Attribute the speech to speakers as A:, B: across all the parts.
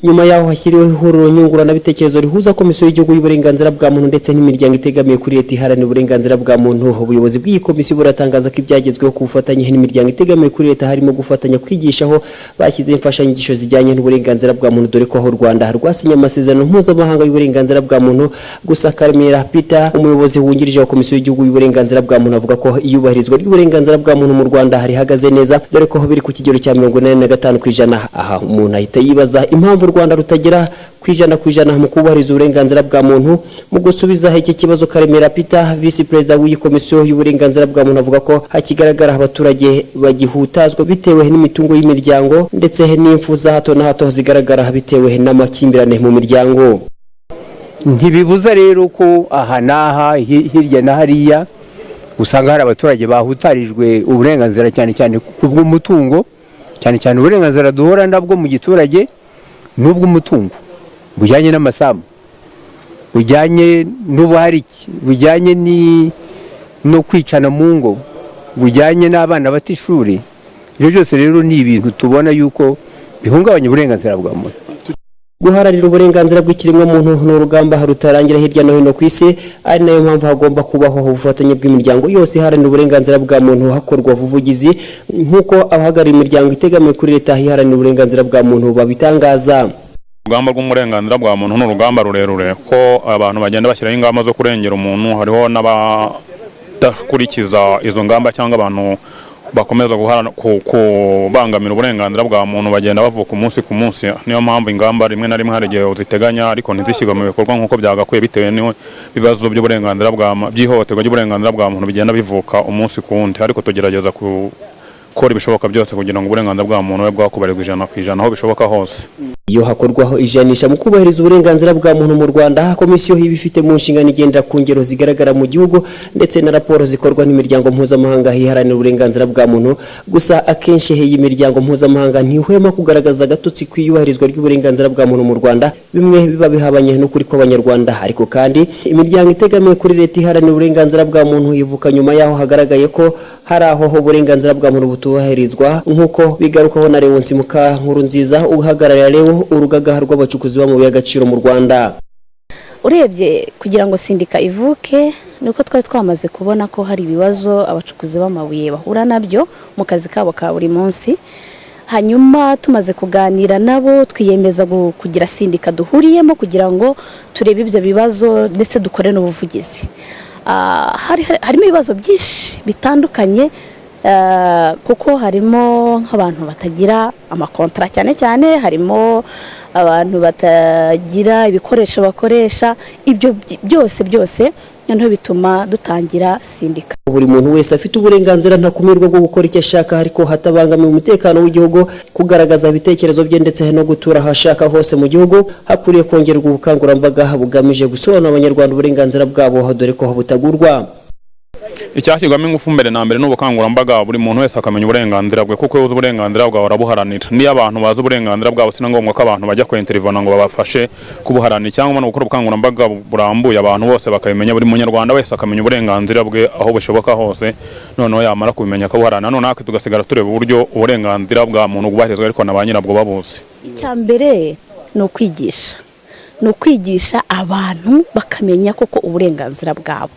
A: Nyuma yaho hashyiriweho ihuriro nyunguranabitekerezo rihuza Komisiyo y'Igihugu y'Uburenganzira bwa Muntu ndetse n'imiryango itegamiye kuri leta iharanira uburenganzira bwa muntu. Ubuyobozi bw'iyi komisiyo buratangaza ko ibyagezweho ku bufatanye n'imiryango itegamiye kuri leta harimo gufatanya kwigisha, aho bashyize imfashanyigisho zijyanye n'uburenganzira bwa muntu, dore ko aho u Rwanda rwasinye amasezerano mpuzamahanga y'uburenganzira bwa muntu. Gusa Karemera Peter, umuyobozi wungirije wa Komisiyo y'Igihugu y'Uburenganzira bwa Muntu, avuga ko iyubahirizwa ry'uburenganzira bwa muntu mu Rwanda rihagaze neza, dore ko biri ku kigero cya 85%. Aha umuntu ahita yibaza impamvu u Rwanda rutagera ku 100% mu kubahiriza uburenganzira bwa muntu. Mu gusubiza iki kibazo, Karemera Peter, visi perezida w'iyi komisiyo y'uburenganzira bwa muntu, avuga ko hakigaragara abaturage bagihutazwa bitewe n'imitungo y'imiryango, ndetse n'imfu za hato na hato zigaragara bitewe n'amakimbirane mu miryango.
B: Ntibibuza rero ko aha n'aha, hirya na hariya, usanga hari abaturage bahutarijwe uburenganzira, cyane cyane ku bw'umutungo. Cyane cyane uburenganzira duhora nabwo mu giturage n'ubw'umutungo bujyanye n'amasambu, bujyanye n'ubuharike, bujyanye no kwicana mu ngo, bujyanye n'abana bata ishuri. Ibyo byose rero ni ibintu tubona yuko bihungabanya uburenganzira bwa muntu.
A: Guharanira uburenganzira bw'ikiremwamuntu ni urugamba rutarangira hirya no hino ku isi, ari nayo mpamvu hagomba kubaho ubufatanye bw'imiryango yose iharanira uburenganzira bwa muntu, hakorwa ubuvugizi, nk'uko abahagarariye imiryango itegamiye kuri leta iharanira uburenganzira bwa muntu babitangaza.
C: Urugamba rw'uburenganzira bwa muntu ni urugamba rurerure, ko abantu bagenda bashyiraho ingamba zo kurengera umuntu, hariho n'abadakurikiza izo ngamba cyangwa abantu bakomeza kubangamira uburenganzira bwa muntu, bagenda bavuka umunsi ku munsi. Niyo mpamvu ingamba rimwe na rimwe hari igihe uziteganya ariko ntizishyirwe mu bikorwa nk'uko byagakwiye, bitewe n'ibibazo by'uburenganzira bwa by'ihohoterwa ry'uburenganzira bwa muntu bigenda bivuka umunsi ku wundi. Ariko tugerageza gukora ibishoboka byose kugira ngo uburenganzira bwa muntu bube bwakubahirizwa 100% aho bishoboka hose.
A: Iyo hakorwaho ijanisha mu kubahiriza uburenganzira bwa muntu mu Rwanda, komisiyo iba ifite mu nshingano igendera ku ngero zigaragara mu gihugu ndetse na raporo zikorwa n'imiryango mpuzamahanga iharanira uburenganzira bwa muntu. Gusa akenshi iyi miryango mpuzamahanga ntihwema kugaragaza agatotsi ku iyubahirizwa ry'uburenganzira bwa muntu mu Rwanda, bimwe biba bihabanye n'ukuri kw'Abanyarwanda. Ariko kandi imiryango itegamiye kuri leta iharanira uburenganzira bwa muntu ivuka nyuma y'aho hagaragaye ko hari aho uburenganzira bwa muntu butubahirizwa, nk'uko bigarukaho na Leonce Mukankurunziza, uhagarariye Leo, urugaga rw'abacukuzi b'amabuye y'agaciro mu Rwanda.
D: Urebye, kugira ngo sindika ivuke ni uko twari twamaze kubona ko hari ibibazo abacukuzi b'amabuye bahura nabyo mu kazi kabo ka buri munsi. Hanyuma tumaze kuganira nabo, twiyemeza kugira sindika duhuriyemo kugira ngo turebe ibyo bibazo ndetse dukore n'ubuvugizi. Harimo ibibazo byinshi bitandukanye, kuko harimo nk'abantu batagira amakontara, cyane cyane harimo abantu batagira ibikoresho bakoresha. Ibyo byose byose noneho bituma dutangira sindika.
A: Buri muntu wese afite uburenganzira ntakumirwa bwo gukora icyo ashaka ariko hatabangamiye umutekano w'igihugu, kugaragaza ibitekerezo bye ndetse no gutura aho ashaka hose mu gihugu. Hakwiriye kongerwa ubukangurambaga bugamije gusobanurira Abanyarwanda uburenganzira bwabo, dore ko butagurwa.
C: Icyashyirwamo ingufu mbere na mbere ni ubukangurambaga, buri muntu wese akamenya uburenganzira bwe, kuko iyo uzi uburenganzira bwawe urabuharanira. Niyo abantu bazi uburenganzira bwabo, si na ngombwa ko abantu bajya kwenterivana ngo babafashe kubuharanira, cyangwa no gukora ubukangurambaga burambuye, abantu bose bakabimenya, buri munyarwanda wese akamenya uburenganzira bwe aho bushoboka hose. Noneho yamara kubimenya akabuharanira, noneho natwe tugasigara tureba uburyo uburenganzira bwa muntu bwubahirizwa, ariko na ba nyirabwo babuzi.
D: Icya mbere ni ukwigisha, ni ukwigisha abantu bakamenya koko uburenganzira bwabo,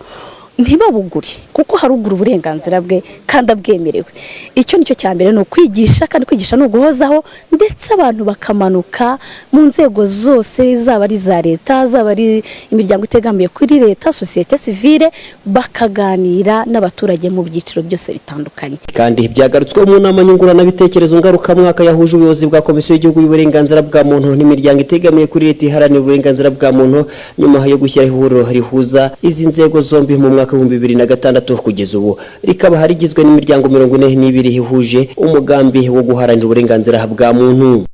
D: ntibabugure, kuko hari ugura uburenganzira bwe kandi abwemerewe. Icyo nicyo cya mbere, ni ukwigisha, kandi kwigisha ni uguhozaho, ndetse abantu bakamanuka mu nzego zose, zaba ari iza leta, zaba ari imiryango itegamiye kuri leta, sosiyete sivile, bakaganira n'abaturage mu byiciro byose bitandukanye.
A: Kandi byagarutsweho mu nama nyunguranabitekerezo ngarukamwaka yahuje ubuyobozi bwa Komisiyo y'Igihugu y'Uburenganzira bwa Muntu n'imiryango itegamiye kuri leta iharanira uburenganzira bwa muntu, nyuma yo gushyiraho ihuriro rihuza izi nzego zombi mu mwaka w'2006. Kugeza ubu rikaba rigizwe n'imiryango 42 ihuje umugambi wo guharanira uburenganzira bwa muntu.